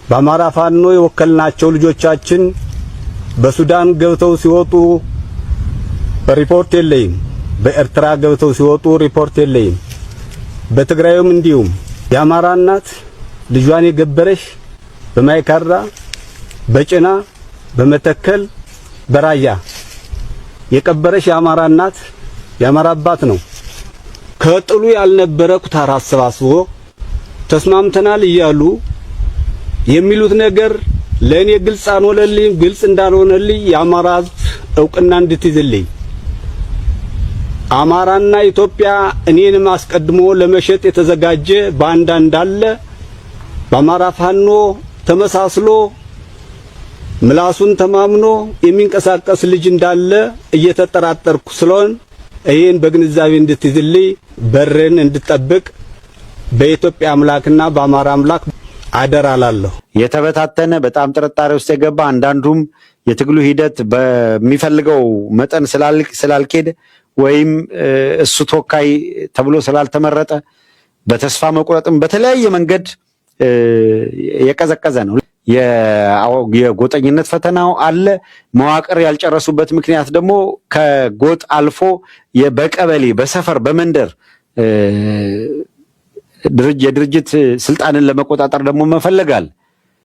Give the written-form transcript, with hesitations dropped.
በአማራ ፋኖ የወከልናቸው ልጆቻችን በሱዳን ገብተው ሲወጡ ሪፖርት የለኝም። በኤርትራ ገብተው ሲወጡ ሪፖርት የለኝም። በትግራይም እንዲሁም የአማራ እናት ልጇን የገበረሽ በማይካድራ፣ በጭና፣ በመተከል፣ በራያ የቀበረሽ የአማራ እናት የአማራ አባት ነው። ከጥሉ ያልነበረ ኩታራ አሰባስቦ ተስማምተናል እያሉ የሚሉት ነገር ለእኔ ግልጽ አልሆነልኝም። ግልጽ እንዳልሆነልኝ የአማራ ሕዝብ እውቅና እንድትይዝልኝ፣ አማራና ኢትዮጵያ እኔንም አስቀድሞ ለመሸጥ የተዘጋጀ ባንዳ እንዳለ፣ በአማራ ፋኖ ተመሳስሎ ምላሱን ተማምኖ የሚንቀሳቀስ ልጅ እንዳለ እየተጠራጠርኩ ስለሆን ይህን በግንዛቤ እንድትይዝልኝ፣ በርን እንድጠብቅ በኢትዮጵያ አምላክና በአማራ አምላክ አደራ እላለሁ። የተበታተነ፣ በጣም ጥርጣሬ ውስጥ የገባ፣ አንዳንዱም የትግሉ ሂደት በሚፈልገው መጠን ስላልኬደ ወይም እሱ ተወካይ ተብሎ ስላልተመረጠ በተስፋ መቁረጥም በተለያየ መንገድ የቀዘቀዘ ነው። የጎጠኝነት ፈተናው አለ። መዋቅር ያልጨረሱበት ምክንያት ደግሞ ከጎጥ አልፎ በቀበሌ፣ በሰፈር፣ በመንደር የድርጅት ስልጣንን ለመቆጣጠር ደግሞ መፈለግ አለ።